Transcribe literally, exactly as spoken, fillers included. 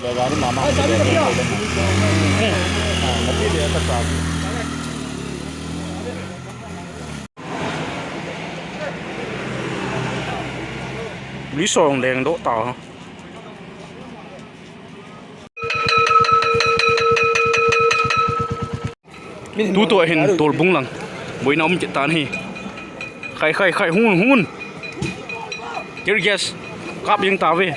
Gari mama. Li song deng do ta. Tutu ahin tolbung lang boina um kit tan hi. Khai, khai, khai, hun, hun. Tear gas kap jeng tave.